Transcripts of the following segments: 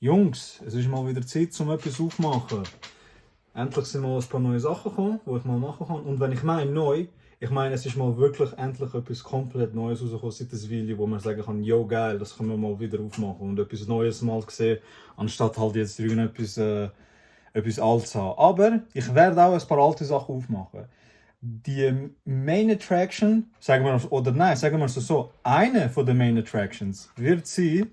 Jungs, es ist mal wieder Zeit, um etwas aufzumachen. Endlich sind mal ein paar neue Sachen gekommen, die ich mal machen kann. Und wenn ich meine neu, ich meine, es ist mal wirklich endlich etwas komplett Neues rausgekommen seit das Video, wo man sagen kann, yo geil, das können wir mal wieder aufmachen und etwas Neues mal sehen, anstatt halt jetzt etwas Altes haben. Aber ich werde auch ein paar alte Sachen aufmachen. Die Main Attraction, sagen wir es so, eine von den Main Attractions wird sein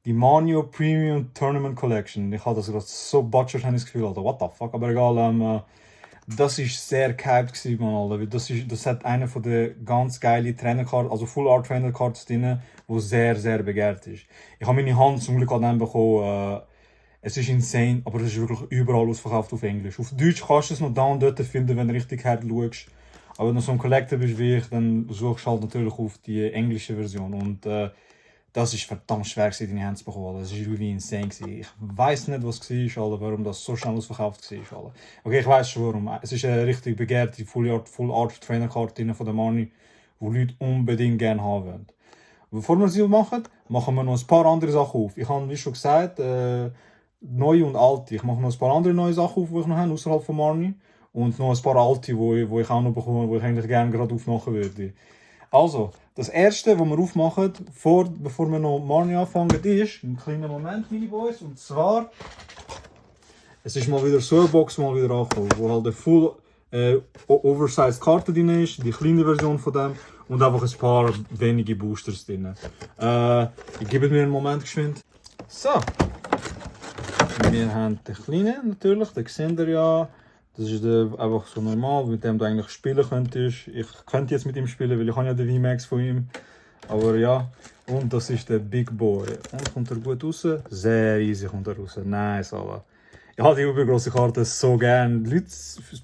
die Manio Premium Tournament Collection. Ich habe das gerade so butchert, habe ich das Gefühl, Alter, what the fuck. Aber egal, das war sehr gehypt gewesen, man, Alter. Weil das hat eine von den ganz geilen Trainerkarten, also Full Art Trainer Cards drin, die sehr, sehr begehrt ist. Ich habe meine Hand zum Glück an dem bekommen. Es ist insane, aber es ist wirklich überall ausverkauft auf Englisch. Auf Deutsch kannst du es noch da und dort finden, wenn du richtig hart schaust. Aber wenn du so ein Collector bist wie ich, dann suchst du halt natürlich auf die englische Version. Und das ist verdammt schwer, in deine Hände zu bekommen. Das war irgendwie insane. Ich weiß nicht, was es war, warum das so schnell ausverkauft war. Okay, ich weiß schon warum. Es ist eine richtig begehrte Full Art Trainer Card von der Mani, die Leute unbedingt gerne haben wollen. Bevor wir sie machen wir noch ein paar andere Sachen auf. Ich habe, wie schon gesagt, neue und alte. Ich mache noch ein paar andere neue Sachen auf, die ich noch habe, außerhalb von Marni. Und noch ein paar alte, die ich auch noch bekomme, die ich eigentlich gerne gerade aufmachen würde. Also, das erste, was wir aufmachen, bevor wir noch Marni anfangen, ist ein kleiner Moment, meine Boys. Und zwar, es ist mal wieder so eine Box mal wieder angekommen, wo halt eine full oversized Karte drin ist, die kleine Version von dem und einfach ein paar wenige Boosters drin. Ich gebe mir einen Moment geschwind. So. Wir haben den kleinen natürlich, den seht ihr ja. Das ist einfach so normal, mit dem du eigentlich spielen könntest. Ich könnte jetzt mit ihm spielen, weil ich habe ja den VMAX von ihm. Aber ja, und das ist der Big Boy. Und kommt er gut raus? Sehr easy kommt er raus. Nice, Alter. Ich habe die übergroße Karte so gern. Ein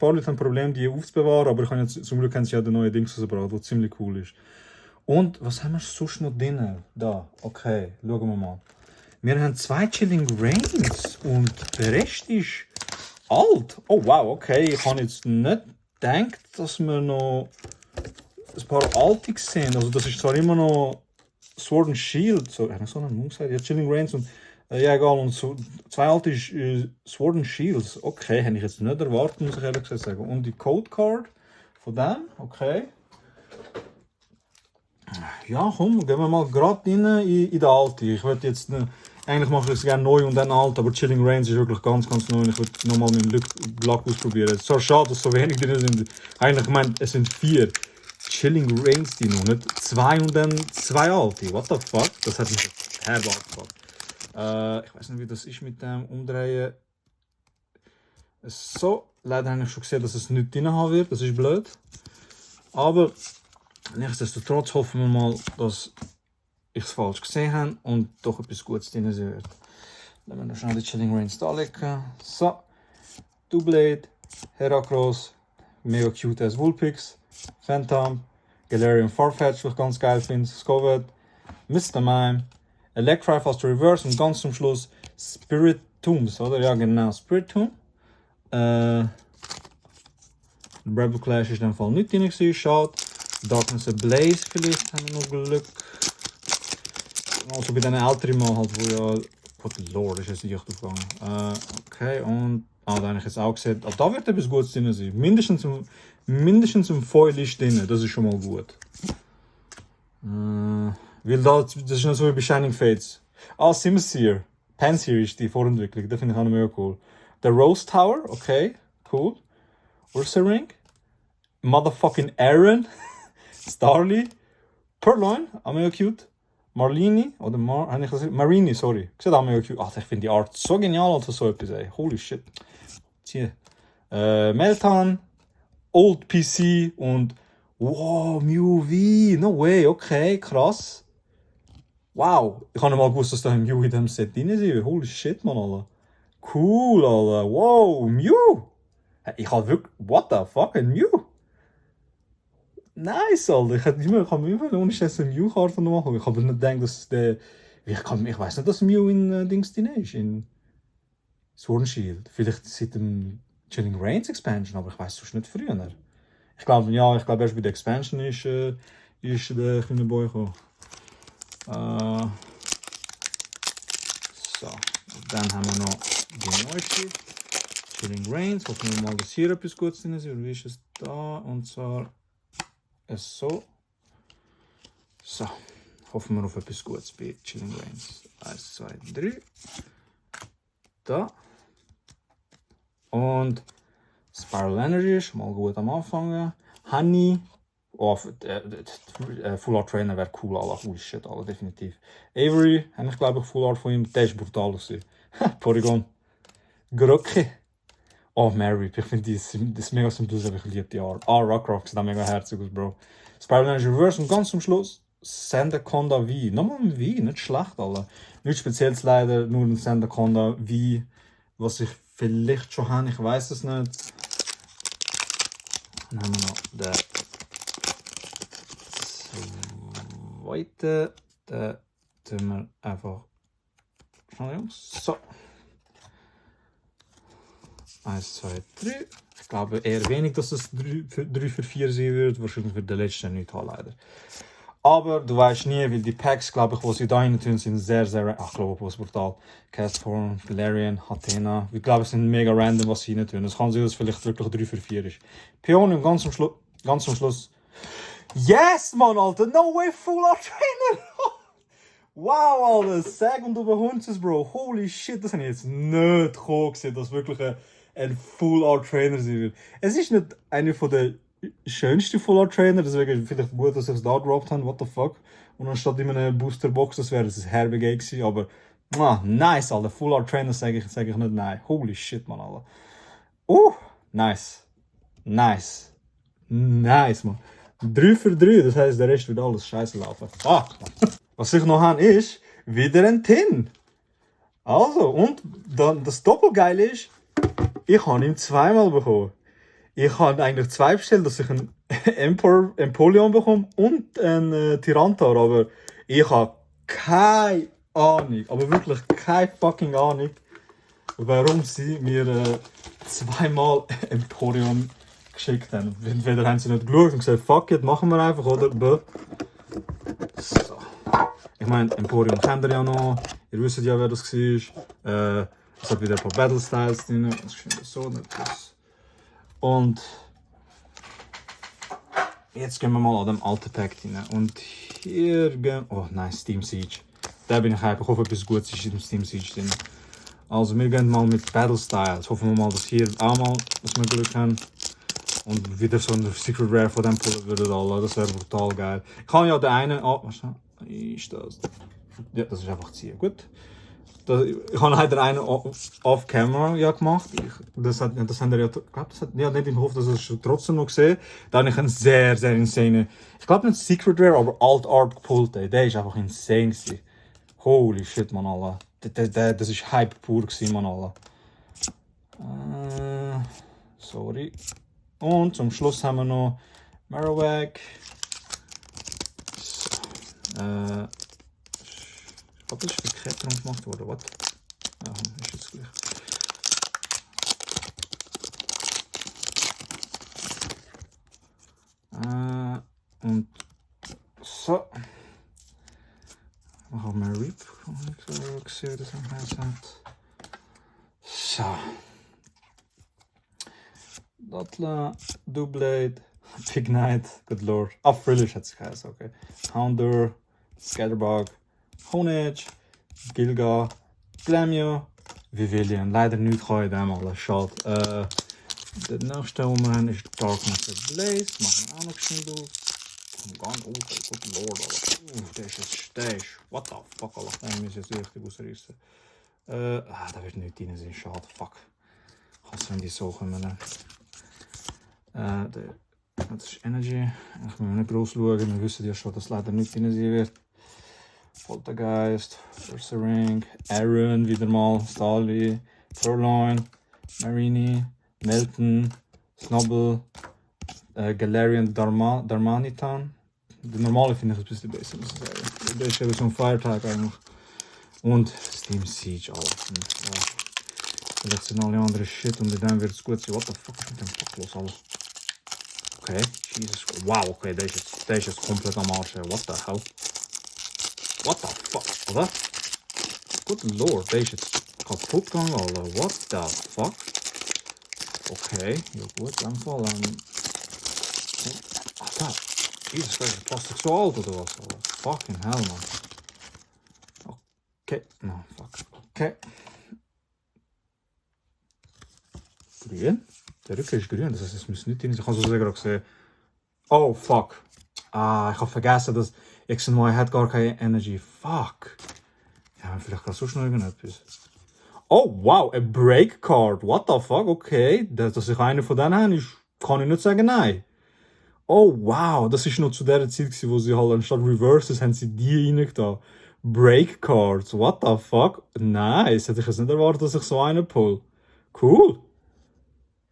paar Leute haben Probleme, die aufzubewahren, aber ich habe jetzt, zum Glück haben sie ja den neuen Dings rausgebracht, der ziemlich cool ist. Und was haben wir sonst noch drin? Da, okay, schauen wir mal. Wir haben 2 Chilling Reigns und der Rest ist alt. Oh wow, okay. Ich habe jetzt nicht gedacht, dass wir noch ein paar alte sehen. Also das ist zwar immer noch Sword and Shield. So, habe ich so einen Mund gesagt? Ja, Chilling Reigns und ja egal. Und so 2 alte Sword and Shields. Okay, hätte ich jetzt nicht erwartet, muss ich ehrlich gesagt sagen. Und die Code Card von dem, okay. Ja, komm, gehen wir mal gerade rein in die alte. Ich würde jetzt eigentlich mache ich es gerne neu und dann alt, aber Chilling Reigns ist wirklich ganz, ganz neu. Ich würde nochmal mit dem Lack ausprobieren. Es ist zwar schade, dass so wenig drin sind. Eigentlich gemeint, es sind 4 Chilling Reigns die noch, nicht 2 und dann 2 alte. What the fuck? Das hat mich herbar gefallen. Ich weiß nicht, wie das ist mit dem Umdrehen. So, leider habe ich schon gesehen, dass es nicht drin haben wird. Das ist blöd. Aber nichtsdestotrotz hoffen wir mal, dass ich es falsch gesehen habe und doch etwas Gutes drin sein wird. Dann wir noch schnell die Chilling Reigns da legen. So, Doublade, Heracross, mega cute as Vulpix, Phantom, Galarian Farfetch, was ich ganz geil finde, Scovet, Mr. Mime, Electri fast Reverse und ganz zum Schluss Spirit Tombs, oder? Ja, genau, Spirit Tomb. Rebel Clash ist in dem Fall nicht drin gewesen, schade. Darkness Ablaze vielleicht, haben wir noch Glück. Also bei den älteren Mal halt, wo ja... Gott Lord, ist jetzt nicht aufgegangen. Okay, und... da habe ich jetzt auch gesehen. Da wird etwas Gutes drin sein. Mindestens im Foil ist drin, das ist schon mal gut. Weil das ist noch so wie bei Shining Fates. Simseer. Panseer ist die Vorentwicklung, das finde ich auch mega cool. Der Rose Tower, okay, cool. Ursaring. Motherfucking Aaron. Starly. Purloin, auch mega cute. Marlini, oder Marini, sorry. Ich sehe auch mega cute. Ach, ich finde die Art so genial, als so etwas, ey. Holy shit. Hier. Meltan, Old PC und wow, Mew V. No way, okay, krass. Wow, ich habe nicht mal gewusst, dass da ein Mew in diesem Set drin ist. Holy shit, man, Alter. Cool, Alter. Wow, Mew. Ich habe wirklich, what the fuck, ein Mew. Nice, Alter. Ich kann mir immer ohne Scheiß eine Mew-Karte noch machen. Ich habe nicht gedacht, dass der... Ich weiß nicht, dass Mew in Dings drin ist. In Sword and Shield. Vielleicht seit dem Chilling Reigns Expansion, aber ich weiß es nicht früher. Ich glaube, erst bei der Expansion ist der kleine Boy gekommen. Dann haben wir noch die neueste. Chilling Reigns. Hoffen wir mal, dass hier etwas Gutes drin ist. Wie ist es da? Und zwar so. So. Hoffen wir auf etwas Gutes bei Chilling Reigns. 1, 2, 3. Da. Und Spiral Energy ist mal gut am Anfang. Honey. Oh, Full Art Trainer wäre cool, Alter. Holy shit, Alter, definitiv. Avery, habe ich glaube ich Full Art von ihm. Der ist brutal. Porygon. Grocke. Oh, Mary, ich finde das mega simpel, aber ich liebe die Art. Rockrock sieht auch mega herzig aus, Bro. Spiral Energy Reverse und ganz zum Schluss Sandaconda V. Nochmal ein V, nicht schlecht, Alter. Nichts Spezielles leider, nur ein Sandaconda V. Was ich vielleicht schon habe, ich weiß es nicht. Dann haben wir noch den zweiten. Den tun wir einfach. Schnell, Jungs. So. 1, 2, 3. Ich glaube eher wenig, dass es 3 für 4 sein wird. Wahrscheinlich für den letzten nicht haben, leider. Aber du weißt nie, weil die Packs, glaube ich, die sie da rein tun, sind sehr, sehr. Ach, ich glaube, was brutal. Castform, Galarian, Athena. Ich glaube, es sind mega random, was sie rein tun. Es kann sein, dass es vielleicht wirklich 3 für 4 ist. Peonium ganz zum Schluss. Yes, Mann, Alter! No way, Full Art Trainer! Wow, Alter! Sag und überhund es, Bro. Holy shit, das habe ich jetzt nicht gesehen, dass wirklich ein Full Art Trainer sein wird. Es ist nicht einer von den schönsten Full Art Trainer, deswegen vielleicht gut, dass ich es da gedroppt habe. What the fuck? Und anstatt in einer Booster Box, das wäre ein herbe Game gewesen. Aber nice, Alter. Full Art Trainer sage ich nicht nein. Holy shit, Mann, Alter. Nice. Nice. Nice, Mann. 3 für 3, das heisst, der Rest wird alles scheiße laufen. Fuck, Mann. Was ich noch habe, ist wieder ein Tin. Also, und dann, das Doppelgeile ist, ich habe ihn zweimal bekommen. Ich habe eigentlich 2 bestellt, dass ich einen Empoleon bekomme und einen Tyranitar, aber ich habe keine Ahnung, aber wirklich keine fucking Ahnung, warum sie mir zweimal Empoleon geschickt haben. Entweder haben sie nicht geschaut und gesagt, fuck it, machen wir einfach, oder? So. Ich meine, Emporium kennt ihr ja noch, ihr wisst ja, wer das war. Es hat wieder ein paar Battle Styles drin, das ist so nicht das. Und jetzt gehen wir mal an dem alten Pack rein. Und hier gehen. Oh nein, Steam Siege. Da bin ich hype. Ich hoffe, etwas Gutes ist im Steam Siege drin. Also, wir gehen mal mit Battle Styles. Hoffen wir mal, dass hier auch mal, dass wir Glück haben. Und wieder so ein Secret Rare von dem pullen würde alle. Das wäre brutal geil. Ich kann ja den einen. Oh, was ist das? Ja, das ist einfach ziehen. Gut. Ich habe leider einen off-camera ja gemacht. Das haben wir ja, ja nicht im Hof, dass ich es trotzdem noch gesehen. Da habe ich einen sehr, sehr insane. Ich glaube nicht Secret Rare, aber Alt Art gepullt. Der ist einfach insane gewesen. Holy shit, man, Alter. Das ist Hype pur gewesen, man, Alter. Sorry. Und zum Schluss haben wir noch Marowak. So. Ich glaube, das ist für Kletterung gemacht worden. Was? Ja, ist jetzt gleich. Und so. Wir haben einen Rip gesehen, das haben wir gesagt. So. Dottler, Doublade, Big Knight, Good Lord. Frillish hat es geheißen, okay. Houndour, Scatterbug, Honedge, Gilga, Glamio, Vivillon. Leider nicht kann ich dem alles. Schade. Der nächste, den wir haben, ist Dark Master Blaze. Machen wir auch noch schnell auf. Ganz Good Lord, Alter. Der ist. What the fuck, Alter. Den müssen wir jetzt richtig ausreißen. Da wird nicht drin sein. Schade, fuck. Ich hasse, wenn die so kommen. Das ist Energy. Ich muss nicht groß schauen, wir wissen ja schon, dass leider nicht drin sein wird. Poltergeist, Ursaring, Aaron wieder mal, Stali, Purloin, Marini, Melton, Snobble, Galarian Darmanitan. Der normale finde ich ein bisschen besser, muss ich sagen. Der ist eben so ein Firetag eigentlich. Und Steam Siege, Alter. Ja. Vielleicht sind alle andere Shit und dann wird es gut sein. What the fuck ist mit dem Fuck los, Alter? Okay, Jesus. Wow, okay, der ist jetzt komplett am Arsch. What the hell? What the fuck, oder? Good Lord, der ist jetzt kaputt gegangen, Alter. What the fuck? Okay, ja gut, in dem Fall. Alter, Jesus Christ, ist Plastik so alt oder was, Alter? Fucking hell, man. Okay, no, fuck. Okay. Grün? Der Rücken ist grün, das heißt, es muss nicht rein. Ich habe so gerade gesehen. Oh, fuck. Ich habe vergessen, dass X&Y hat gar keine Energy. Fuck. Ja, vielleicht gerade so schnell irgendetwas. Oh, wow, a Break Card. What the fuck? Okay. Dass ich eine von denen habe, kann ich nicht sagen nein. Oh, wow. Das war noch zu der Zeit, wo sie halt anstatt Reverses haben sie die reingetan. Break Cards. What the fuck? Nice. Hätte ich jetzt nicht erwartet, dass ich so eine pull. Cool.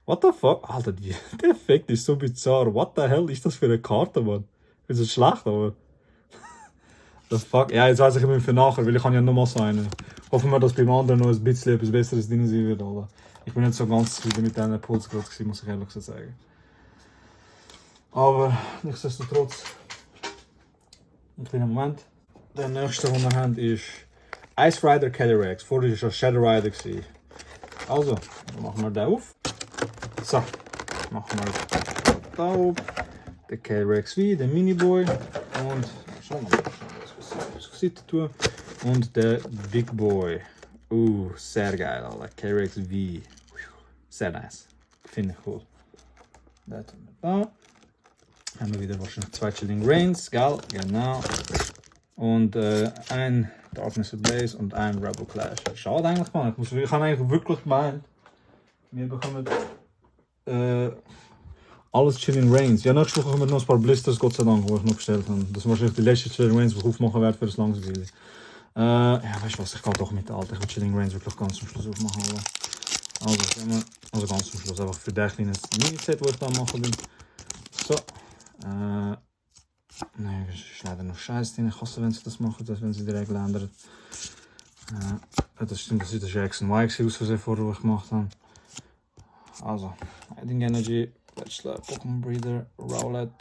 What the fuck? Alter, der Effekt ist so bizarr. What the hell ist das für eine Karte, Mann? Ist das schlecht, aber... The fuck? Ja, jetzt weiß ich immer für nachher, weil ich kann ja nochmal so einen. Hoffen wir, dass beim anderen noch ein bisschen etwas Besseres drin sein wird, Alter. Ich bin nicht so ganz zufrieden mit diesen Puls gerade gewesen, muss ich ehrlich so sagen. Aber nichtsdestotrotz, ein kleiner Moment. Der nächste, den wir haben, ist Ice Rider Calyrex. Vorher war es Shadow Rider. Also, dann machen wir den auf. So, machen wir da auf. Der Calyrex V, der Miniboy. Und schauen wir mal, was auf die Seite tun. Und der Big Boy. Sehr geil, Alter. Calyrex V. Sehr nice. Finde ich cool. Das tun wir da. Haben wir wieder wahrscheinlich 2 Chilling Reigns, gell? Genau. Und ein Darkness Ablaze und ein Rebel Clash. Schade eigentlich, Mann. Ich habe eigentlich wirklich gemeint, wir bekommen alles Chilling Reigns. Ja, nächste Woche kommen noch ein paar Blisters, Gott sei Dank, die ich noch bestellt habe. Das sind wahrscheinlich die letzten Chilling Reigns, die ich aufmachen werde für das Langsweile. Ja, weißt du was, ich gehe doch mit der Alten. Ich will Chilling Reigns wirklich ganz zum Schluss aufmachen. Also ganz zum Schluss, einfach für das kleine Mini-Set, das ich da machen bin. So. Nein, das ist leider noch scheiße drin. Ich hasse, wenn sie das machen, wenn sie die Regel ändern. Das stimmt, das ist der X&Y aus Versehen vorher, was ich gemacht habe. Also, Adding Energy, Bachelor, Pokémon Breeder, Rowlet,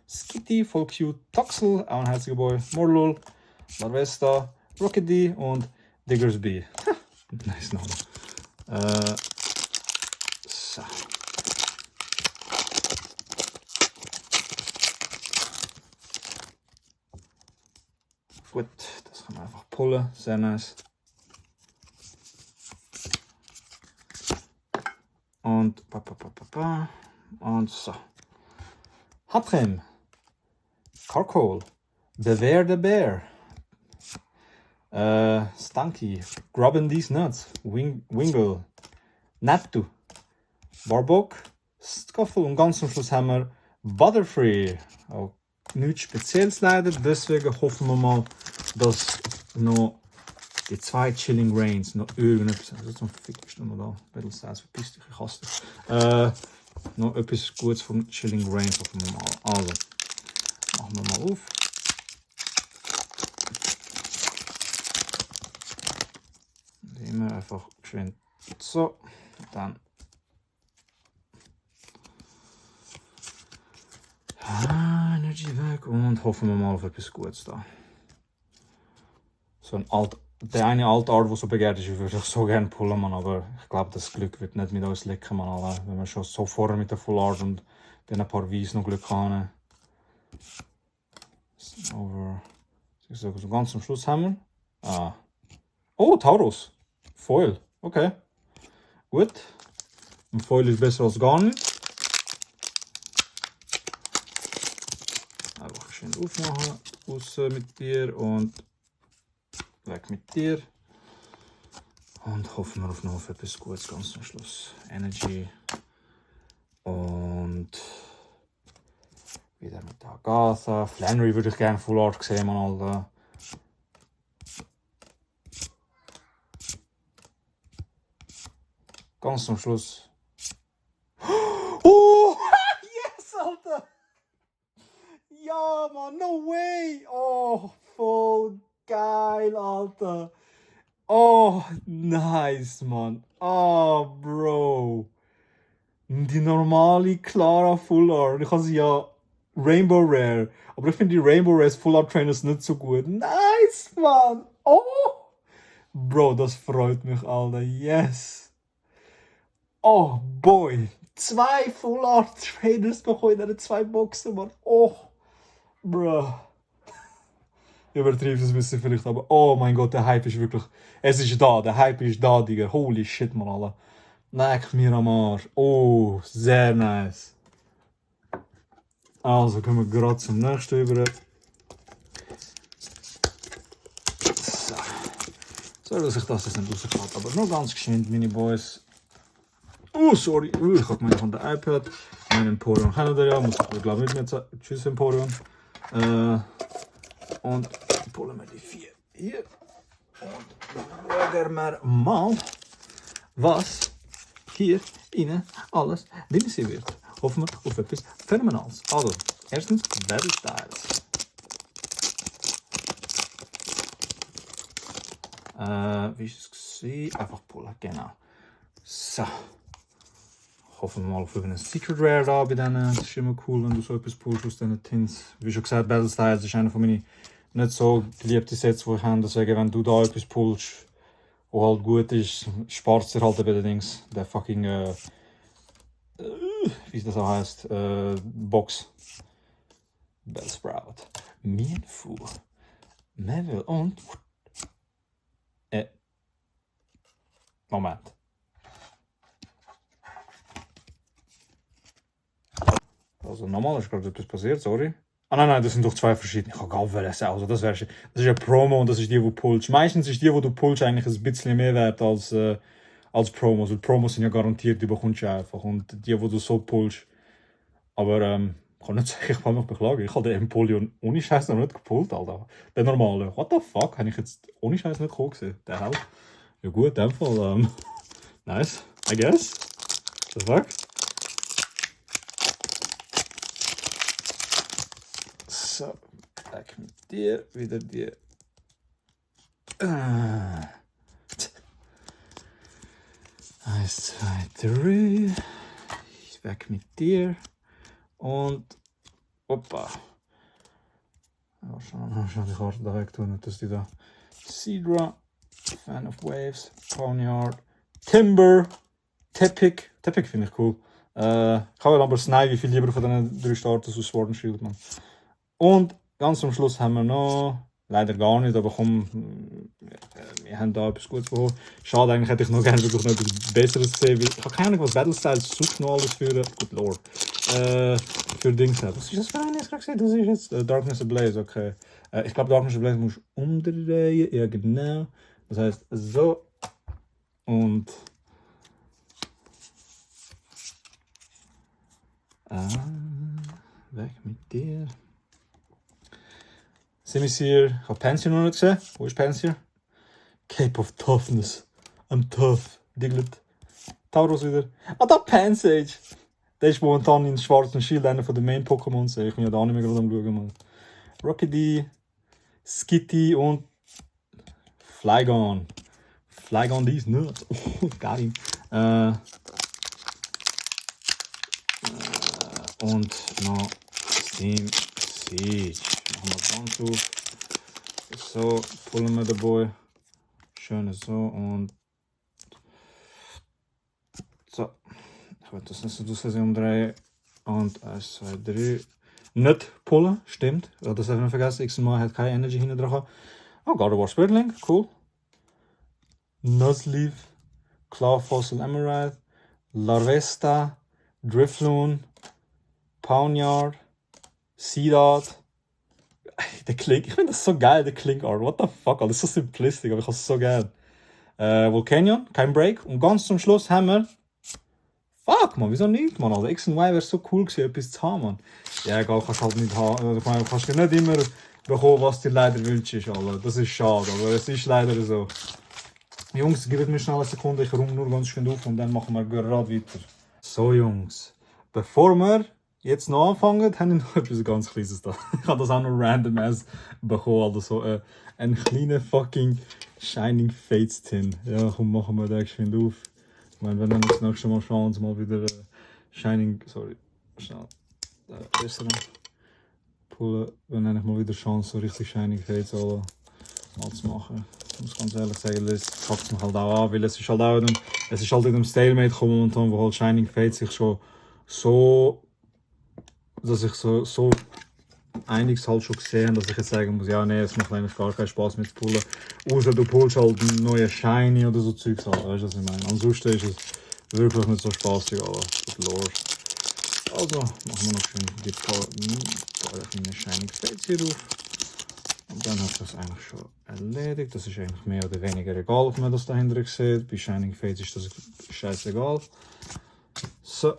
Skitty, voll cute, Toxel, auch ein herziger Boy, Morlul, Larvesta, Rocket D und Diggersby. Nice Name. So. Gut, das kann man einfach pullen, sehr nice. Und und so. Hatchem, Carcoal, Beware the Bear, Stunky, Grubbin' These Nuts, Wingle, Nattu, Barbok, Scuffle und ganz zum Schluss haben wir Butterfree. Auch nichts Spezielles leider, deswegen hoffen wir mal, dass noch die 2 Chilling Reigns noch irgendetwas. Also zum Fick bist du noch da. Battle Styles, verpiss dich, ich hasse dich. Noch etwas Gutes von Chilling Reigns hoffen wir mal. Also, machen wir mal auf. Immer einfach schön. So, dann. Energy weg und hoffen wir mal auf etwas Gutes da. So ein der eine alte Art, der so begehrt ist, würde ich so gerne pullen, man, aber ich glaube, das Glück wird nicht mit uns liegen, man, alle. Wenn wir schon so vorher mit der Full Art und dann ein paar Weiss noch Glück haben. Over. So ganz zum Schluss haben wir. Oh, Taurus. Foil. Okay. Gut. Ein Foil ist besser als gar nicht. Einfach schön aufmachen. Raus mit dir und weg mit dir. Und hoffen wir auf noch etwas Gutes ganz zum Schluss. Energy. Und wieder mit Agatha. Flannery würde ich gerne Full Art sehen, man, Alter. Ganz zum Schluss. Oh! Yes, Alter! Ja, man, no way! Oh, voll geil, Alter! Oh, nice, man! Oh, Bro! Die normale Clara Full Art. Ich habe sie ja Rainbow Rare. Aber ich finde die Rainbow Rares Full Art Trainers nicht so gut. Nice, man! Oh! Bro, das freut mich, Alter. Yes! Oh, boy! 2 Full Art Traders bekommen in diesen 2 Boxen, Mann. Oh, bro. Übertrieben es ein bisschen vielleicht, aber oh mein Gott, der Hype ist wirklich... Es ist da, der Hype ist da, Digga. Holy shit, Mann, Alter. Leck mir am Arsch. Oh, sehr nice. Also, kommen wir gerade zum nächsten über. So, dass ich das jetzt nicht rausgeht, aber noch ganz geschwind, meine Boys. Oh, sorry, ich habe meine von der iPad. Mein Emporion kennt ihr ja, muss ich glaube nicht mehr sagen. Tschüss, Emporion. Und pullen wir die 4 hier. Und schauen wir mal, was hier innen alles drin sein wird. Hoffen wir auf etwas Phänomenales. Also, erstens Battle Styles. Wie ist es gewesen? Einfach pullen, genau. So. Hoffen wir mal auf einen Secret Rare da bei denen. Das ist immer cool, wenn du so etwas pullst aus diesen Tints. Wie schon gesagt, Battle Styles ist einer von meinen nicht so geliebten Sets, die ich habe. Deswegen, wenn du da etwas pullst, was halt gut ist, spart es dir halt bei den Dings. Der fucking, wie das auch heißt, Box. Bellsprout. Mienfu. Neville und... Moment. Also nochmal, ist gerade etwas passiert, sorry. Ah nein, das sind doch 2 verschiedene. Ich kann gar nicht sagen, also das ist ja Promo und das ist die, die pullst. Meistens ist die, die du pullst, eigentlich ein bisschen mehr wert als Promos. Weil Promos sind ja garantiert, die bekommst du einfach. Und die du so pullst. Aber ich kann nicht sagen, ich kann mich beklagen. Ich habe den Empoleon ohne Scheiß noch nicht gepullt, Alter. Der normale. What the fuck? Habe ich jetzt ohne Scheiß nicht gesehen. Der halt. Ja gut, in dem Fall. Nice, I guess. The fuck? So, weg mit dir, wieder die. 1, 2, 3. Weg mit dir. Und. Hoppa. Schon die Karte da weg tun, dass die da. Cedra. Fan of Waves. Ponyard. Timber. Tepic. Tepic finde ich cool. Ich habe aber Snivy viel lieber von diesen 3 Starters aus Sword and Shield, man. Und ganz zum Schluss haben wir noch, leider gar nicht, aber komm, wir haben da etwas Gutes bekommen. Schade, eigentlich hätte ich noch gerne wirklich noch etwas Besseres gesehen. Ich habe keine Ahnung, was Battle Styles sucht noch alles für, good lord, für Dings hat. Was ist das für eine? Ich habe gesehen, das ist jetzt Darkness Ablaze, okay. Ich glaube, Darkness Ablaze muss ich umdrehen, ja genau. Das heißt, so. Und... weg mit dir. Simisear, ich habe Pansier noch nicht gesehen. Wo ist Pansier? Cape of Toughness. I'm tough. Diglett. Tauros wieder. Ah, da Pansage. Der ist momentan in schwarzen Schild, einer von den Main-Pokémons. Ich bin ja da nicht mehr gerade am schauen, Mann. Rockedy, Skitty und Flygon. Flygon, these nuts. Oh, got him. Und noch Steam Siege. Machen wir ganz auf. So, pullen wir den Boy. Schön so und so. Ich werde das nicht so aus Versehen umdrehen. Und 1, 2, 3. Nicht pullen, stimmt. Ich habe das einfach vergessen. X-Mal hat keine Energy hinten dran. Oh, God of War Spritlink, cool. Nuzleaf, Claw Fossil Emerald, Larvesta, Drifloon, Pawniard, Seedot. Der Klink, ich finde das so geil, der Klink-Art. What the fuck, das ist so simplistisch, aber ich habe es so geil. Volcanion, kein Break. Und ganz zum Schluss haben wir... Fuck, man, wieso nicht, man? Also X und Y wäre so cool gewesen, etwas zu haben, man. Ja, egal, kannst halt nicht haben. Also, ich meine, kannst du nicht immer bekommen, was dir leider wünschst, Alter. Das ist schade, aber es ist leider so. Jungs, gebt mir schnell eine Sekunde, ich räume nur ganz schön auf und dann machen wir gerade weiter. So, Jungs, bevor wir jetzt noch anfangen, habe ich noch etwas ganz Kleines da. Ich habe das auch noch random ass bekommen, also so ein kleiner fucking Shining Fates Tin. Ja, komm, machen wir den geschwind auf. Ich meine, wenn wir das nächste Mal schauen, uns mal wieder Shining, sorry, schnell, besseren pullen, wenn ich mal wieder Chance, so richtig Shining Fates alle mal zu machen. Ich muss ganz ehrlich sagen, das packt es mich halt auch an, weil es ist halt auch in dem Stalemate gekommen und dann, wo halt Shining Fate sich schon so, dass ich so einiges halt schon gesehen habe, dass ich jetzt sagen muss, ja nee, es macht eigentlich gar keinen Spaß mit zu pullen. Außer du pullst halt einen neuen Shiny oder so Zeugs halt, weißt du was ich meine? Ansonsten ist es wirklich nicht so spaßig, aber good lord. Also machen wir noch schön die paar kleine Shining Fates hier drauf. Und dann hat das eigentlich schon erledigt. Das ist eigentlich mehr oder weniger egal, ob man das dahinter sieht. Bei Shining Fates ist das scheißegal. So.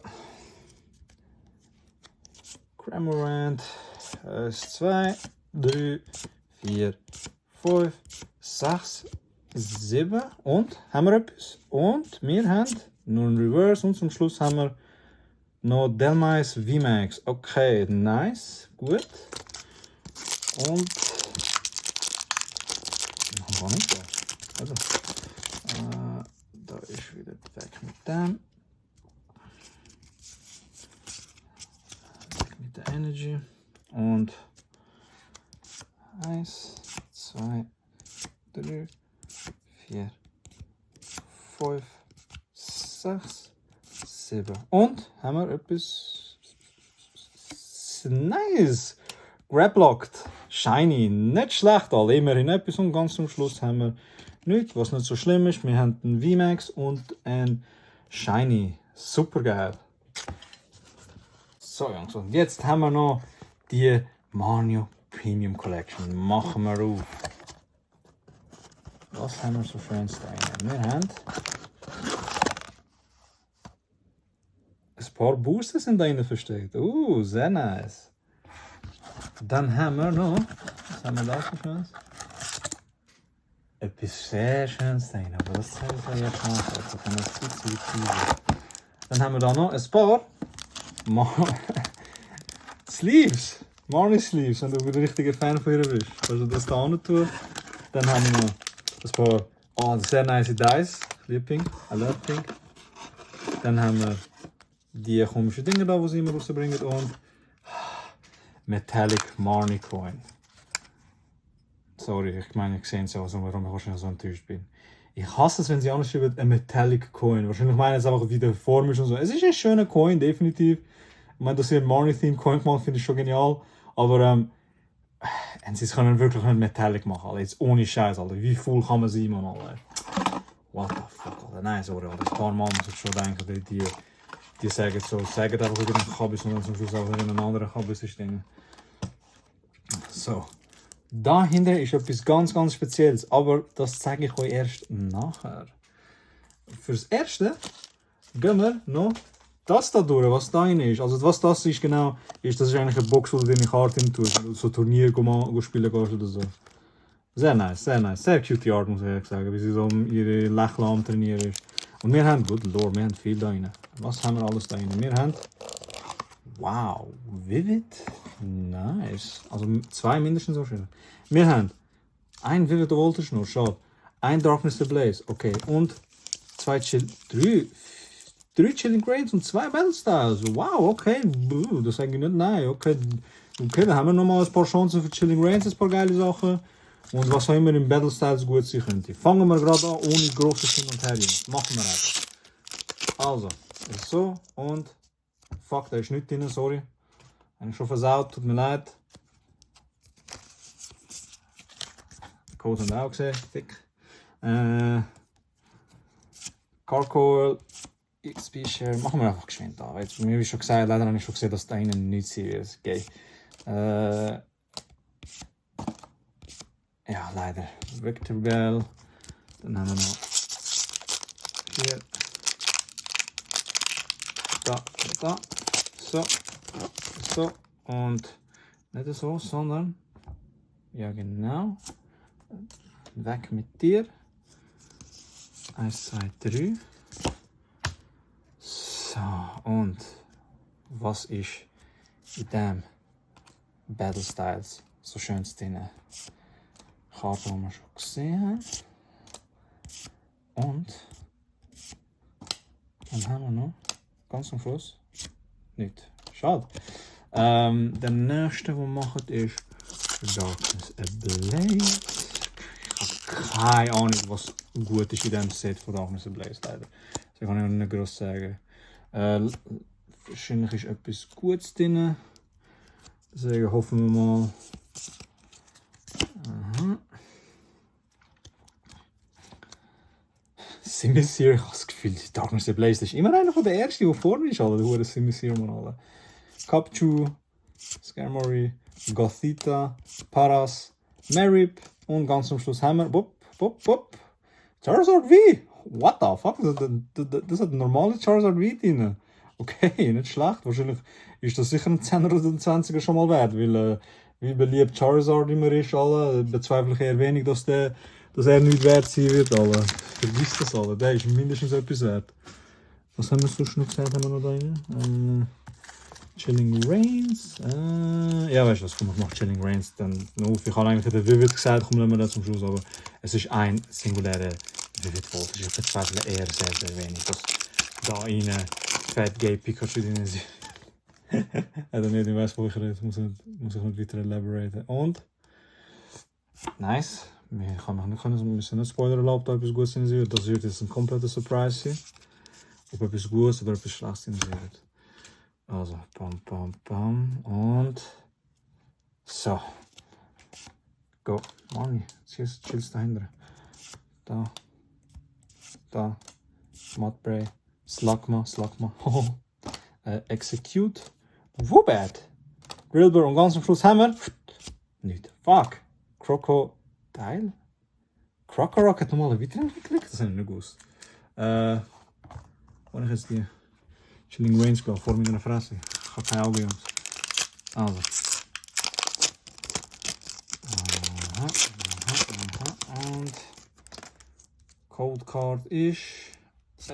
Cramorant. 1, 2, 3, 4, 5, 6, 7 und haben wir etwas. Und wir haben nur ein Reverse und zum Schluss haben wir noch Dhelmise VMAX. Okay, nice, gut. Und noch gar nicht da. Also, da ist wieder weg mit dem. Weg mit der Energy. Und 1, 2, 3, 4, 5, 6, 7. Und haben wir etwas nice. Grablocked. Shiny. Nicht schlecht, alle. Immerhin etwas und ganz zum Schluss haben wir nichts, was nicht so schlimm ist. Wir haben einen VMAX und ein Shiny. Super geil. So Jungs, und jetzt haben wir noch die Manio Premium Collection. Machen wir auf. Was haben wir so schönes da rein? Wir haben ein paar Booster sind da rein versteckt. Sehr nice. Dann haben wir noch, was haben wir da so schönes? Etwas sehr schönes da rein, aber das zeige ich euch jetzt nach. Also kann das gut sein. Dann haben wir da noch ein paar Sleeves. Marnie Sleeves, wenn du ein richtiger Fan von ihr bist. Kannst du das da hin tun. Dann haben wir noch ein paar sehr nice Dice. Ich liebe Pink. I love Pink. Dann haben wir die komischen Dinge da, die sie immer rausbringen. Und Metallic Marnie Coin. Sorry, ich meine, ich sehe es ja, also warum ich wahrscheinlich so enttäuscht bin. Ich hasse es, wenn sie anschreiben, ein Metallic Coin. Wahrscheinlich meinen es einfach, wie der Form ist und so. Es ist ein schöner Coin, definitiv. Ich meine, dass sie einen Marnie-Theme Coin gemacht, finde ich schon genial. Aber sie können wirklich nicht Metallic machen, Alter. Jetzt ohne Scheiß, Alter. Wie cool kann man sein, Mann, Alter? What the fuck, Alter. Nein, sorry, Alter. Ein paar Mal muss ich schon denken, die sagen so, sagen einfach wieder einen Kabis und dann zum Schluss auch wieder einen anderen Kabis ist. So. Dahinter ist etwas ganz, ganz Spezielles, aber das zeige ich euch erst nachher. Fürs Erste gehen wir noch das da durch, was da drin ist. Also was das ist genau, das ist eigentlich eine Box, wo du deine Karte hin tust, wenn du so Turnier spielen gehst oder so. Sehr nice, sehr cute die Art, muss ich ehrlich sagen, wie sie so ihre Lächeln am Trainieren ist. Und wir haben, good lord, wir haben viel da drin. Was haben wir alles da drin? Wir haben, wow, Vivid, nice. Also 2 mindestens so schön. Wir haben ein Vivid Voltage nur, schade. Ein Darkness Ablaze, okay. Und 3 Chilling Grains und 2 Battle Styles. Wow, okay. Das sage ich nicht, nein. Okay, dann haben wir nochmal ein paar Chancen für Chilling Grains, ein paar geile Sachen. Und was auch immer in Battle Styles gut sein könnte. Fangen wir gerade an, ohne grosses Hin und Her. Machen wir einfach. Also, so und fuck, da ist nichts drin, sorry. Habe ich schon versaut, tut mir leid. Die Code haben wir auch gesehen, dick. Carcoil, XP Share, machen wir einfach geschwind da. Jetzt, mir ist schon gesagt, leider habe ich schon gesehen, dass da innen nichts serious geht. Ja, leider. Victor Bell. Dann haben wir noch hier. Da. So. Und nicht so, sondern. Ja, genau. Weg mit dir. 1, 2, 3. So, und was ist in dem Battle Styles so schön drin? Karte, die wir schon gesehen haben. Und dann haben wir noch ganz am Schluss nicht. Schade. Der nächste, den wir machen, ist Darkness Ablaze. Ich habe keine Ahnung, was gut ist in diesem Set von Darkness Ablaze, leider. Das kann ich auch nicht groß sagen. Wahrscheinlich ist etwas Gutes drin. Deswegen hoffen wir mal. Aha. Simisear, ich habe das Gefühl, Darkness Ablaze ist immer einer der ersten, der vorne ist. Alle die Simisear, man alle. Capchu, Skarmory, Gothita, Paras, Marip und ganz am Schluss haben wir Charizard V! What the fuck? Das hat ein normales Charizard V drin. Okay, nicht schlecht. Wahrscheinlich ist das sicher ein 10er oder ein 20er schon mal wert, weil wie beliebt Charizard immer ist, alle, bezweifle ich eher wenig, dass er nicht wert sein wird, alle. Vergiss das alle, der ist mindestens etwas wert. Was haben wir sonst noch gesagt, haben wir noch da rein? Chilling Reigns. Ja, weißt du was, komm, ich mache Chilling Reigns dann auf. Ich habe eigentlich den Vivid gesagt, komm, lassen wir das zum Schluss, aber es ist ein singulärer Vivid-Volt. Ich bezweifle eher sehr, sehr wenig, dass da rein Fat Gay Pikachu drin ist. Ja, nicht, ich weiß, wo ich rede, muss ich nicht weiter elaboraten. Und? Nice. Wir müssen nicht spoilern erlaubt, ob etwas Gutes sein wird. Das wird jetzt ein kompletter Surprise sein. Ob etwas Gutes oder etwas Schlechtes sein wird. Also, bam. Und. So. Go. Money. Chillst dahinter. Da. Mudbray. Slugma. Execute. Woobat. Drillbur und ganz am Schluss haben wir. Nicht. Fuck. Crocodile? Crocorock hat nochmal weiterentwickelt? Das habe ich nicht gewusst. Wo ich jetzt die Chilling Reigns gehe, vor meiner Fresse. Ich habe keine Augen, Jungs. Also. Und Cold Card ist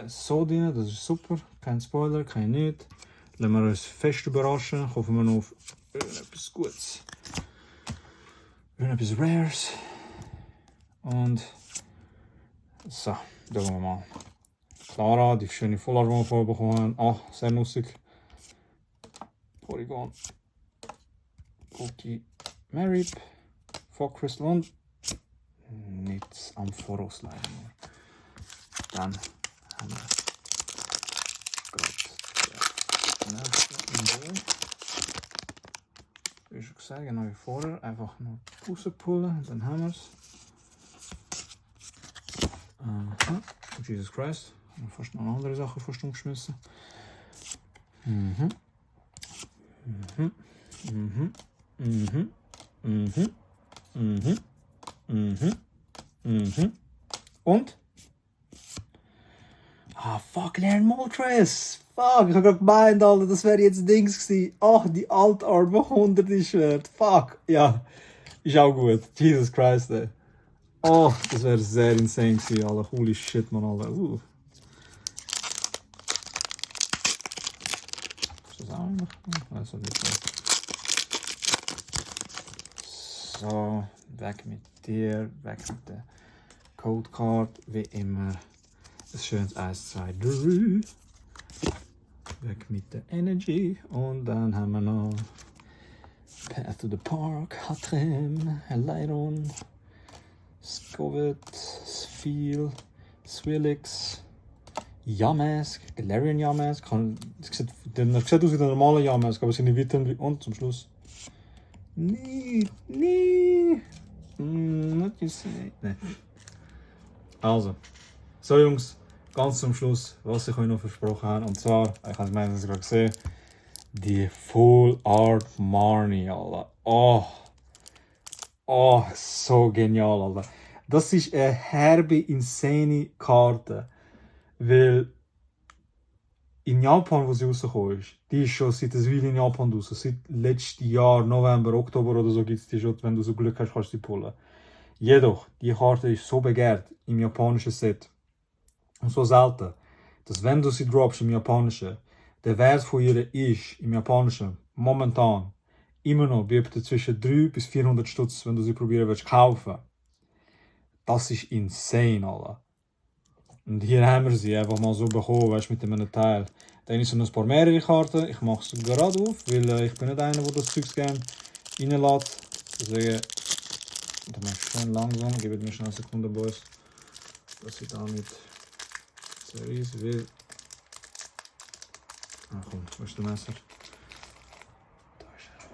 so drin, das ist super. Kein Spoiler, kein nichts. Lassen wir uns fest überraschen. Hoffen wir noch auf etwas Gutes. Etwas Rares. Und so, da gehen wir mal. Clara, die schöne Vorlage, die wir vorher bekommen haben. Ah, sehr nussig. Porygon. Cookie. Marip. Fog Crystal und nichts am Voraus leider nur. Dann haben wir wie schon gesagt, genau wie vorher, einfach noch rauspullen, dann haben wir es. Jesus Christ, ich habe fast noch andere Sachen fast umgeschmissen. Und? Ah, fuck, Lern Moltres! Fuck, ich hab grad gemeint, Alter, das wäre jetzt Dings gewesen. Ach, die Altart, wo 100 ist wert. Fuck, ja. Ist auch gut. Jesus Christ, ey. Oh, das wäre sehr insane gewesen, Alter. Holy shit, man, Alter. Ist das auch noch? Weiß ich nicht. So, weg mit dir, weg mit der Code Card, wie immer. Ein schönes 1, 2, 3. Weg mit der Energy. Und dann haben wir noch Path to the Park, Hattrem, Leiron, Scovet, Sfeel, Swillix, Yamask, Galarian Yamask. Das sieht aus wie der normale Yamask, aber es sind nicht weiter. Und zum Schluss. Nee. Not you say. Nee. Also. So Jungs, ganz zum Schluss, was ich euch noch versprochen habe. Und zwar, ich habe es gerade gesehen, die Full Art Marnie, Alter. Oh, so genial, Alter. Das ist eine herbe, insane Karte. Weil in Japan, wo sie rausgekommen ist, die ist schon seit einer Weile in Japan raus. Seit letztem Jahr, November, Oktober oder so, gibt es die schon. Wenn du so Glück hast, kannst du sie pullen. Jedoch, die Karte ist so begehrt im japanischen Set. Und so selten, dass wenn du sie droppst im Japanischen, der Wert von ihr ist im Japanischen momentan immer noch bei zwischen 300 bis 400 Stutz, wenn du sie probieren willst kaufen. Das ist insane, Alter. Und hier haben wir sie einfach mal so bekommen, weißt du, mit einem Teil. Dann sind noch ein paar mehrere Karten. Ich mache es gerade auf, weil ich bin nicht einer, der das Zeug gerne reinlässt. Deswegen Dann mach ich schön langsam, gebt mir schnell eine Sekunde, Boys, dass ich da nicht zerreißen will. Ah komm, wo ist der Messer? Da ist er.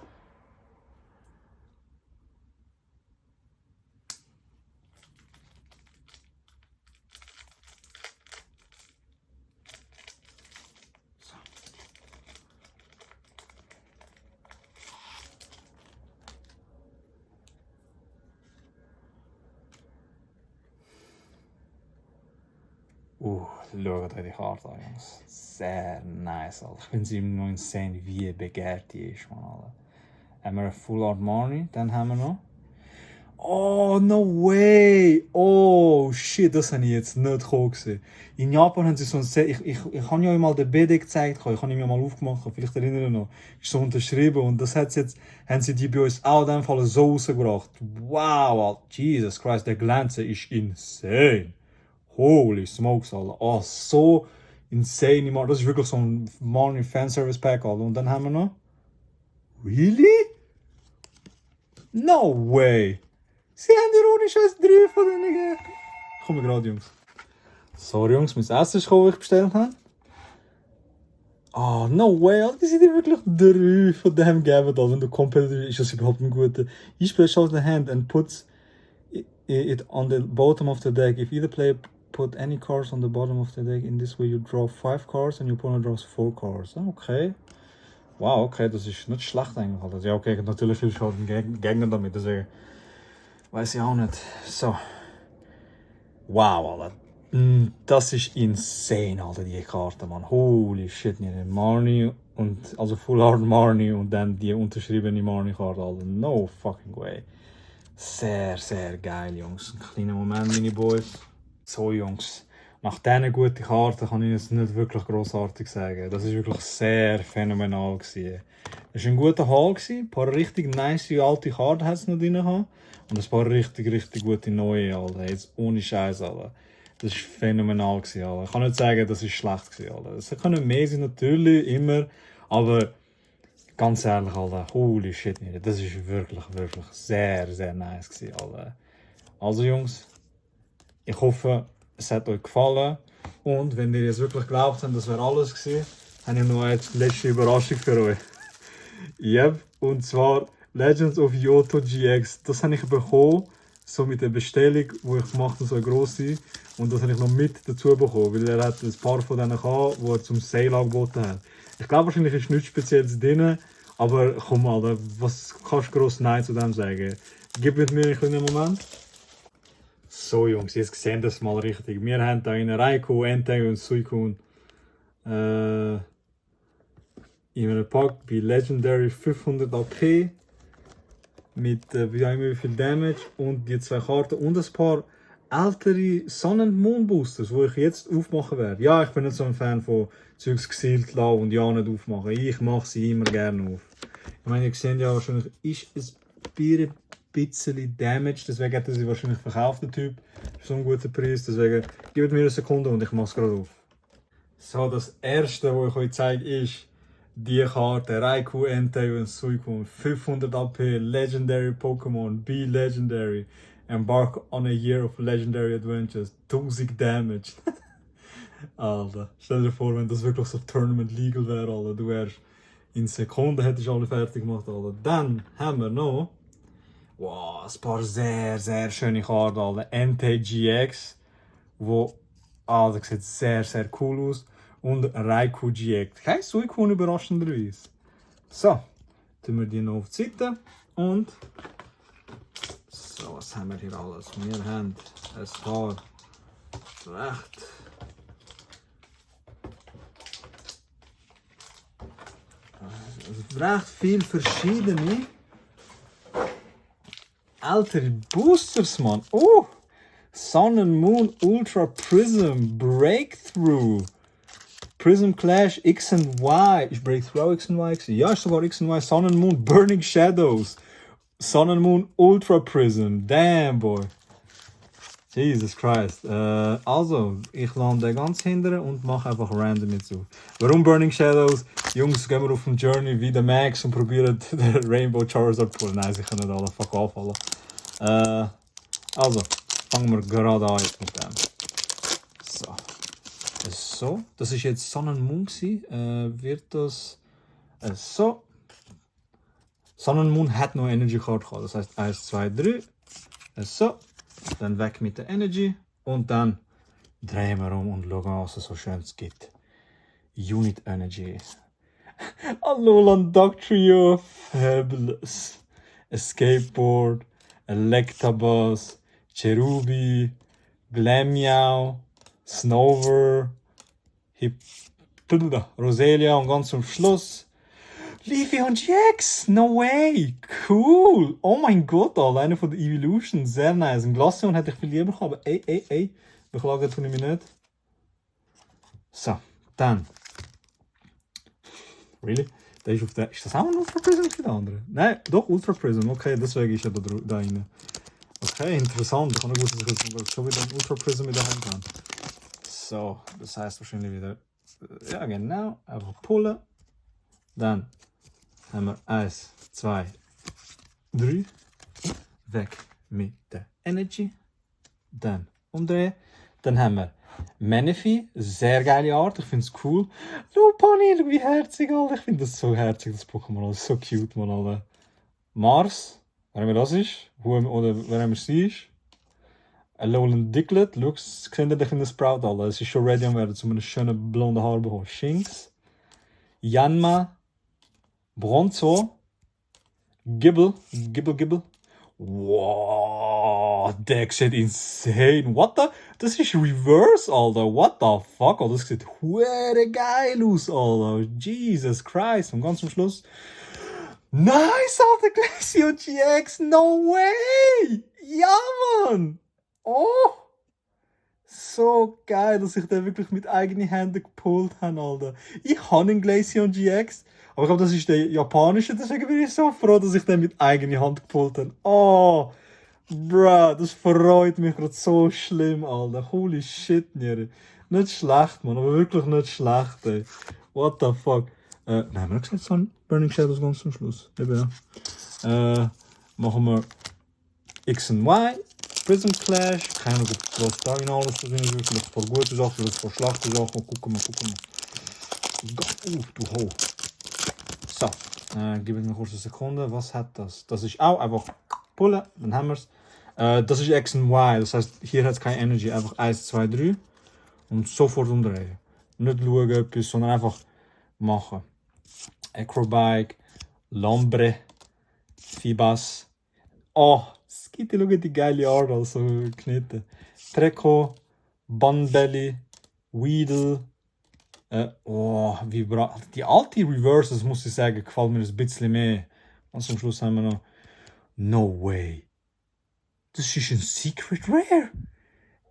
Schaut euch die Karte an, Jungs. Sehr nice, Alter. Ich finde sie immer noch insane, wie begehrt die ist, man, Alter. Haben wir eine Full Art Marnie, dann haben wir noch. Oh, no way! Oh, shit, das habe ich jetzt nicht gesehen. In Japan haben sie so ein Set, ich habe ja mal den BD gezeigt, ich habe ihn mir mal aufgemacht, vielleicht erinnere ich mich noch. Ist so unterschrieben und das hat's jetzt, haben sie die bei uns auch in dem Fall so rausgebracht. Wow, Alter. Jesus Christ, der Glänze ist insane. Holy smokes, Alter. Oh, so insane. Das ist wirklich so ein Marnie Fanservice Pack, Alter. Und dann haben wir noch. Really? No way! Sie haben ironisch als 3 von denen gegeben. Komm gerade, Jungs. Sorry, Jungs, mein Essen ist gekommen, das ich bestellt habe. Oh, no way, Alter. Die sind dir wirklich 3 von dem gegeben, Alter. Wenn du competitive ist das überhaupt ein guter. Each player shows the hand and puts it on the bottom of the deck. If either player put any cards on the bottom of the deck, in this way you draw 5 cards and your opponent draws 4 cards. Okay. Wow, okay, das ist nicht schlecht eigentlich. Also, ja, okay, natürlich viel schon Gegner damit, deswegen weiß ich auch nicht. So. Wow, Alter. Das ist insane, Alter, die Karte, man. Holy shit, nicht Marnie und also Full Art Marnie und dann die unterschriebene Marnie-Karte, Alter. No fucking way. Sehr, sehr geil, Jungs. Ein kleiner Moment, meine Boys. So, Jungs. Nach diesen guten Karten kann ich jetzt nicht wirklich grossartig sagen. Das war wirklich sehr phänomenal. Es war ein guter Haul. Ein paar richtig nice alte Karten hat es noch drin gehabt. Und ein paar richtig gute neue, Alter. Jetzt ohne Scheiß, Alter. Das war phänomenal, Alter. Ich kann nicht sagen, das war schlecht, Alter. Es können mehr sein, natürlich, immer. Aber ganz ehrlich, Alter, holy shit, das war wirklich sehr nice, Alter. Also, Jungs, ich hoffe, es hat euch gefallen. Und wenn ihr jetzt wirklich glaubt habt, das wäre alles gewesen, habe ich noch eine letzte Überraschung für euch. Yep, und zwar Legends of Yoto GX. Das habe ich bekommen, so mit der Bestellung, die ich gemacht habe, so eine grosse. Und das habe ich noch mit dazu bekommen, weil er hat ein paar von denen gehabt, die er zum Sale angeboten hat. Ich glaube, wahrscheinlich ist nichts Spezielles drin, aber komm mal, was kannst du gross Nein zu dem sagen? Gib mit mir einen kleinen Moment. So, Jungs, jetzt sehen das mal richtig. Wir haben hier einen Raikou, Entei und Suicune in einem Pack bei Legendary 500 AP mit wie viel Damage und die 2 Karten und ein paar ältere Sun and Moon Boosters, die ich jetzt aufmachen werde. Ja, ich bin nicht so ein Fan von Zeugs gesealt lassen und ja nicht aufmachen. Ich mache sie immer gerne auf. Ich meine, ihr seht ja wahrscheinlich, ist es ein bisschen Damage, deswegen hat er sie wahrscheinlich verkauft, der Typ, für so einen guten Preis. Deswegen gebt mir eine Sekunde und ich mache es gerade auf. So, das erste, was ich euch zeige, ist die Karte Raikou, Entei und Suicune. 500 AP, Legendary Pokémon, B Legendary. Embark on a year of Legendary Adventures. 1000 Damage. Alter, stell dir vor, wenn das wirklich so Tournament legal wäre, Alter. Du wärst in Sekunden hättest alle fertig gemacht, Alter. Dann haben wir noch wow, ein paar sehr schöne Karten, Alter. Entei GX, wo das sieht sehr cool aus. Und Raikou GX. Kein Suicune überraschenderweise. So, tun wir die noch auf die Seite. Und so, was haben wir hier alles? Wir haben ein paar recht viel verschiedene ältere Boosters, Mann. Oh! Sun and Moon Ultra Prism Breakthrough. Prism Clash X and Y. Ist Breakthrough auch X and Y gewesen? Ja, ist sogar X and Y. Sun and Moon Burning Shadows. Sun and Moon Ultra Prism. Damn, boy. Jesus Christ. Also, ich lande den ganz hinten und mache einfach random jetzt auf. Warum Burning Shadows? Jungs, gehen wir auf den Journey wie der Max und probieren den Rainbow Charizard zu holen. Nein, sie können nicht alle. Fuck off, alle. Also, fangen wir gerade an jetzt mit dem. So. So, das ist jetzt Sun and Moon gewesen. Wird das so. Sun and Moon hat noch Energy Card gehabt. Das heißt 1, 2, 3. So. Dann weg mit der Energy. Und dann drehen wir um und schauen, was es so Schönes gibt. Unit Energy. Alolan Dugtrio. Fabulous. A Skateboard. Electabuzz. Cherubi. Glameow. Snover. Roselia und ganz zum Schluss Leafy und GX. No way. Cool. Oh mein Gott, Alter. Einer von den Evolution. Sehr nice. Ein Glaceon hätte ich viel lieber gehabt, aber ey. Beklagen tue ich mich nicht. So, dann. Really? Der ist auf der. Ist das auch ein Ultra Prism für die anderen? Nein, doch Ultra Prism. Okay, deswegen ist er da rein. Okay, interessant. Ich habe nicht gewusst, dass ich jetzt schon wieder ein Ultra Prism in der Hand habe. So, das heißt wahrscheinlich wieder. Ja, genau. Einfach pullen. Dann haben wir 1, 2, 3. Weg mit der Energy. Dann umdrehen. Dann haben wir Manaphy. Sehr geile Art. Ich finde es cool. Schau, Pony, wie herzig, Alter. Ich finde das so herzig, das Pokémon. Das ist so cute, man, Alter. Mars. Wer immer das ist. Oder wer immer sie ist. Alolan Diglett, schau, seht ihr den kleinen Sprout, Alter. Es ist schon ready am werden, um einen schönen blonden Haar zu bekommen. Shinx, Yanma, Bronzo, Gible. Wow, der sieht insane. What the? Das ist Reverse, Alter. What the fuck, Alter. Das sieht hure geil aus, Alter. Jesus Christ. Und ganz zum Schluss. Nice, Alter. Glaceon GX. No way. Ja, Mann. Oh! So geil, dass ich den wirklich mit eigenen Händen gepult habe, Alter. Ich habe einen Glaceon GX, aber ich glaube, das ist der japanische, deswegen bin ich so froh, dass ich den mit eigener Hand gepult habe. Oh! Bruh, das freut mich gerade so schlimm, Alter. Holy shit, Niere. Nicht schlecht, Mann, aber wirklich nicht schlecht, ey. What the fuck? Nein, wir haben gesagt, so ein Burning Shadows ganz zum Schluss. Eben, ja. Machen wir X und Y. Prism Clash, keine Ahnung, was da in alles drin ist, vielleicht ein paar gute Sachen, vielleicht ein paar schlechte Sachen, gucken wir. Du Ho. So, gib mir kurz eine Sekunde, was hat das? Das ist auch einfach pullen, dann haben wir es. Das ist X und Y, das heißt, hier hat es keine Energy, einfach 1, 2, 3 und sofort umdrehen. Nicht schauen, etwas, sondern einfach machen. Acrobike, Lombre, Fibas. Oh! Skitty, schau die geile Art, also Knete. Treco, Bunbelly, Weedle. Die alte Reverses, muss ich sagen, gefällt mir ein bisschen mehr. Und zum Schluss haben wir noch No way. Das ist ein Secret Rare.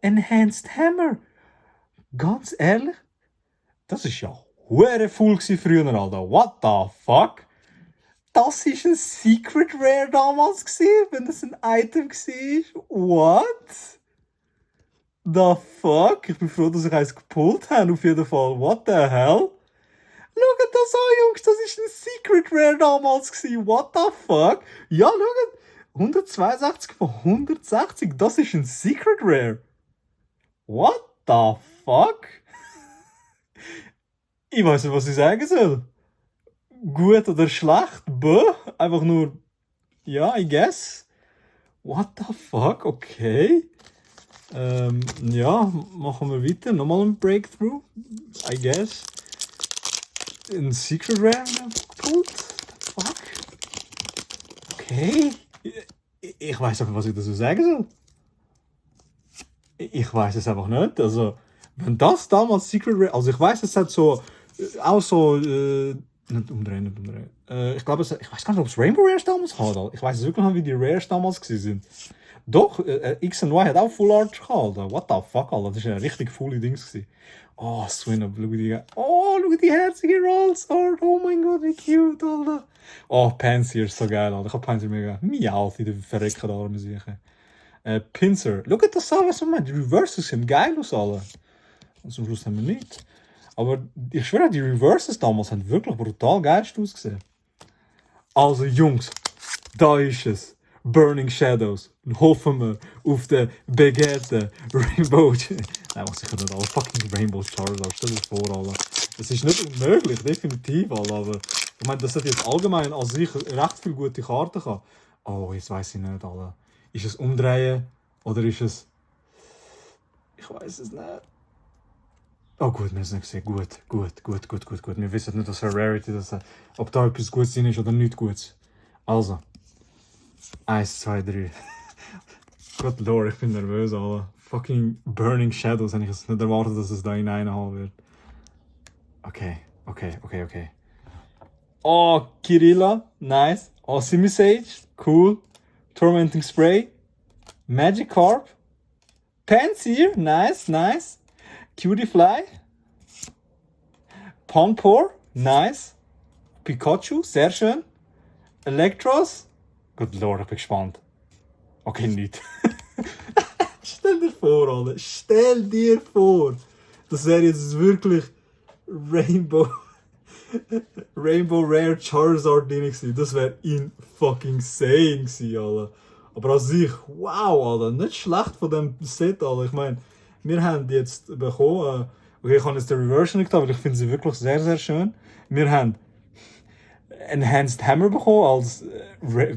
Enhanced Hammer. Ganz ehrlich, das ist ja hure full früher, Alter. What the fuck? Das war ein Secret Rare damals, wenn das ein Item war. What? The fuck? Ich bin froh, dass ich eins gepult habe, auf jeden Fall. What the hell? Schaut das an, Jungs, das war ein Secret Rare damals. What the fuck? Ja, schaut. 162 von 160, das ist ein Secret Rare. What the fuck? Ich weiß nicht, was ich sagen soll. Gut oder schlecht? Einfach nur, ja, I guess. What the fuck? Okay. Ja, machen wir weiter. Nochmal ein Breakthrough. I guess. Ein Secret Rare gepult. Fuck. Okay. Ich weiß einfach, was ich dazu sagen soll. Ich weiß es einfach nicht. Also, wenn das damals Secret Rare. Also, ich weiß, es hat so. Auch so. Nicht umdrehen. Ich glaube, ich weiß gar nicht, ob es Rainbow Rares damals hatte. Ich weiß wirklich nicht, wie die Rares damals waren. Doch, X und Y hat auch Full Art gehabt. What the fuck, Alter. Das war ein richtig coole Dings. Oh, Swinub, schau die herzige Rolls Art. Oh mein Gott, wie cute, Alter. Oh, Pansier ist so geil, Alter. Ich hab Pansier mega. Miau, die verreckten Arme sicher. Pinsir. Schau das an, was man meint. Die Reverses sind geil aus, Alter. Und zum Schluss haben wir nicht. Aber ich schwöre, die Reverses damals haben wirklich brutal geil ausgesehen. Also Jungs, da ist es. Burning Shadows. Hoffen wir auf den begehrten Rainbow... Nein, was sicher nicht alle fucking Rainbow Charizard. Stell dir vor, Alter. Das ist nicht unmöglich, definitiv, Alter. Aber ich meine, dass das jetzt allgemein an sich recht viele gute Karten kann. Oh, jetzt weiss ich nicht, Alter. Ist es umdrehen oder ist es... Ich weiß es nicht. Oh gut, wir haben es nicht gesehen. Gut. Wir wissen nicht, was Rarity das ist. Ob da etwas Gutes drin ist oder nicht Gutes. Also. 1, 2, 3. Gott Lord, ich bin nervös, Alter. Fucking Burning Shadows. Habe ich es nicht erwartet, dass es da hineinhauen wird. Okay. Oh, Kirilla. Nice. Oh, Simisage. Cool. Tormenting Spray. Magikarp. Pansear. Nice. Cutiefly. Ponpor. Nice. Pikachu. Sehr schön. Electros. Good Lord, ich bin gespannt. Okay, nicht. Stell dir vor, Alter. Stell dir vor. Das wäre jetzt wirklich Rainbow Rare Charizard drin gewesen. Das wäre fucking insane gewesen, Alter. Aber an sich, wow, Alter. Nicht schlecht von dem Set, Alter. Ich meine, wir haben jetzt bekommen, okay, ich habe jetzt die Reversion nicht getan, aber ich finde sie wirklich sehr, sehr schön. Wir haben Enhanced Hammer bekommen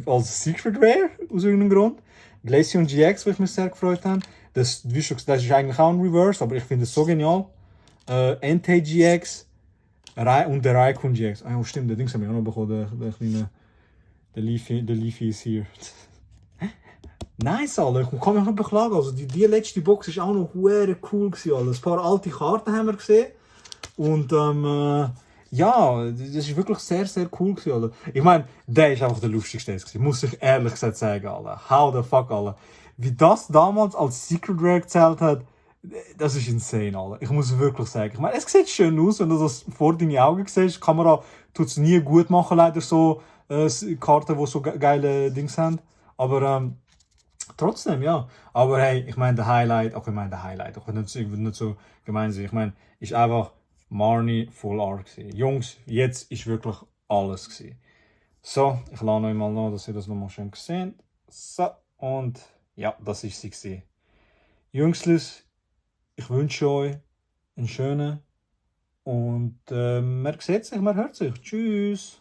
als Secret Rare, aus irgendeinem Grund. Glaceon GX, wo ich mich sehr gefreut habe. Das, wie schon gesagt, das ist eigentlich auch ein Reverse, aber ich finde es so genial. Entei GX und der Raikun GX. Ah ja, stimmt, der Dings haben wir auch noch bekommen, der kleine... Der Leafy ist hier. Nice, Alter. Ich kann mich nicht beklagen. Also die letzte Box war auch noch sehr cool gewesen, Alter. Ein paar alte Karten haben wir gesehen. Und ja, das ist wirklich sehr, sehr cool gewesen, Alter. Ich meine, der ist einfach der lustigste gewesen. Muss ich ehrlich gesagt sagen, Alter. How the fuck, Alter. Wie das damals als Secret Rare gezählt hat, das ist insane, Alter. Ich muss wirklich sagen. Ich meine, es sieht schön aus, wenn du das vor deine Augen siehst. Die Kamera tut es nie gut machen, leider so Karten, die so geile Dings haben. Aber trotzdem, ja. Aber hey, ich meine, der Highlight, auch ich will nicht so gemein sein. Ich meine, ist einfach Marnie Full Art gewesen. Jungs, jetzt ist wirklich alles gewesen. So, ich lade euch mal noch, dass ihr das nochmal schön gesehen. So, und ja, das ist sie gewesen. Jungslis, ich wünsche euch einen schönen und man sieht sich, man hört sich. Tschüss.